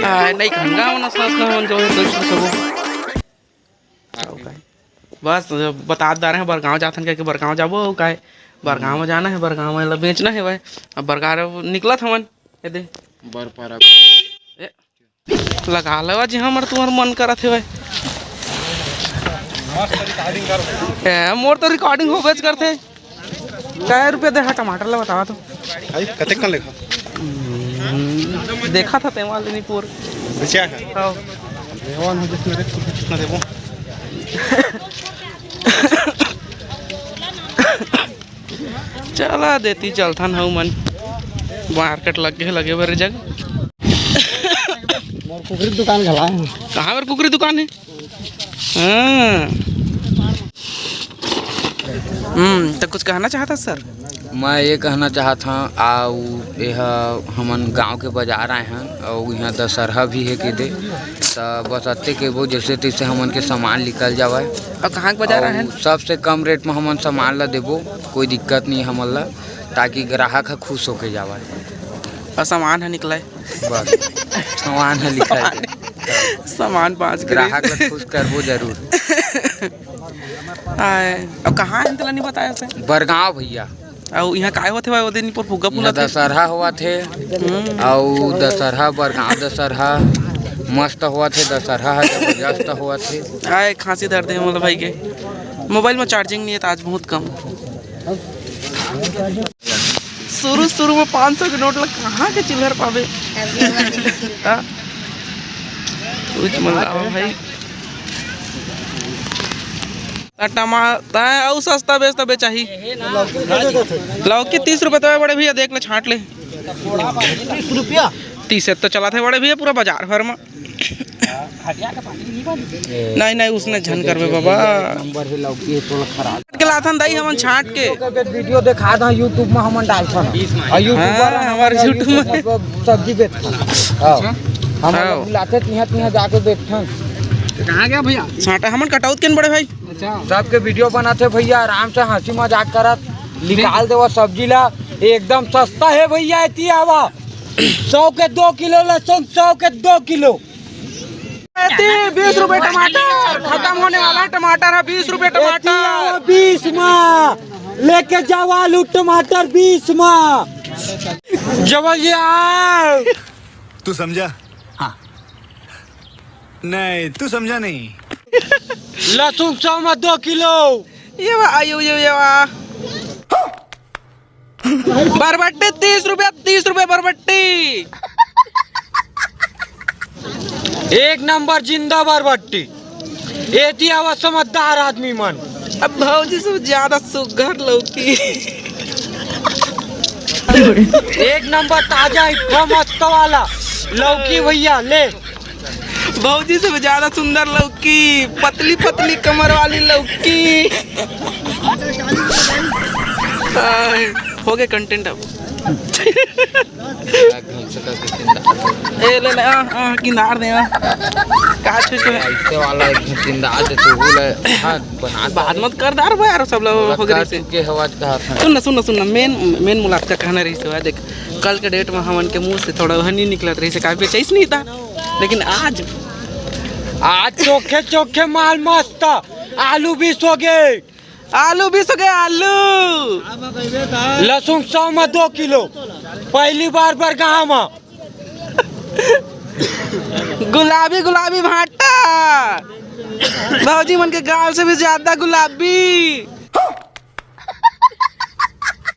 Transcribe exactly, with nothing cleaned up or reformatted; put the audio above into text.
आय, नहीं खान गाँव ना सास ना मन जो है, दोस्त लोग वो। बस, बता दे रहे हैं, बरगांव जाथन करके बरगांव जाबो, काहे? बरगांव में जाना है, बरगांव में ला बेचना है भाई। अब बरगांव निकलत हवन, ये दे। बर पारा। ए, लगा लेवा जी, हमर तुम्हार मन करत है भाई। ए, मोर तो रिकॉर्डिंग होबेच करथे। कै रुपया दे हा टमाटर ला बतावा तो। भाई, कतेक कन लेखा? हम्म, देखा था तेमा लेनी पूर। बेचा है? हाँ। लेवन हो जिसमें देख, कितना देबो? चला देती चलथन हऊ मन। मार्केट लग गए, लगे बर जग। मोर कुकरी दुकान घला है। कहाँ पर कुकरी दुकान है? हाँ। हम्म, तो कुछ कहना चाहता सर? मैं ये कहना चाहत हूँ, आउ यह हमन गांव के बाजार आए हैं और यहाँ दशहरा भी है के दे, तो बस अत्ते के वो जैसे तैसे हमन के सामान निकल जावे। और कहाँ के बाजार आए हैं? सबसे कम रेट में हमन सामान ला देबो, कोई दिक्कत नहीं हमन ला, ताकि ग्राहक ह खुश होके जावे। और सामान ह निकले। बस, सामान ह निकले। सामान, सामान पाँच के ग्राहक ला खुश करबो जरूर। आय, अब कहाँ है, तेला नहीं बताया से? बरगांव भैया। और यहाँ काय होथे भाई, वो दिन पर फुग्गा यहाँ फूला थे? दशहरा होवत हे। हम्म। और दशहरा, बरगांव दशहरा मस्त होवत हे, दशहरा ह जबरदस्त होवत हे। आय, खांसी धर दे मोला भाई के। मोबाइल में चार्जिंग नहीं है तो आज बहुत कम। शुरू शुरू में पाँच सौ के नोट ला कहाँ के चिल्लर पावे? हाँ? कुछ मंगाओ भाई। त टमा-, तैं अउ सस्ता बेच त बेचाही। लौकी तीस रुपये तो बड़े भैया, देख ले, छांट ले। तीस तो चला थे बड़े भैया पूरा बाजार भर में। नहीं, नहीं, उसने झन करबे बाबा। नंबर है लौकी, है तोला खराब। के लाथन दाई हमन छांट के। वीडियो दिखा दा, YouTube में हमन डालथन। और YouTuber हाँ, हमारे हमारे YouTube में। YouTube में सब्जी बेचथन। हाँ। हम हाँ। बुलाते तिहां, तिहां जाके बेचथन। कहाँ गया भैया? छांटा हमन कटौत के न बड़े भाई। अच्छा। सबके वीडियो बनाते भैया, आराम से हंसी मजाक करत निकाल देवा सब्जी ला। एकदम सस्ता है भैया, एती आवा। सौ के दो किलो लहसुन, सौ के दो किलो। बीस रुपए टमाटर खत्म होने वाला है, टमाटर है बीस रुपए टमाटर। बीस मा लेके जाओ आलू टमाटर बीस मा। जबल जी आओ। तू समझा? हाँ। नहीं, तू समझा नहीं। लहसुन सौ मा दो किलो। ये वा, आयो, ये, ये वा। बरबट्टी तीस रुपया, तीस रुपया बरबट्टी। एक नंबर जिंदा बरबट्टी। एती आवा समझदार आदमी मन। अब भौजी से ज्यादा सुघर लौकी। एक नंबर ताजा इतना मस्त वाला लौकी भैया ले। भौजी से ज्यादा सुंदर लौकी, पतली पतली कमर वाली लौकी। आय, हो गए कंटेंट अब। ए, ले, ले, आ, आ, किनार दे, आ। का छुई छुई? ऐसे वाला एक किंदा दे तू, ले, हाँ, बना दे। बात मत कर दार भाई यार, सब लोग हो गए से। के हवा कहा था। सुन ना, सुन ना, सुन ना, मेन, मेन मुलाकात का कहना रही से, देख, कल के डेट में हमन के मुंह से थोड़ा वह नहीं निकलत रही से, काफी बेचैस नहीं था, लेकिन आज, आज चोखे चोखे माल मस्त, आलू बीस हो गए। आलू बीस हो गए, आलू। लहसुन सौ में दो किलो, पहली बार बरगांव में। गुलाबी गुलाबी भांटा, भौजी मन के गाल से भी ज्यादा गुलाबी।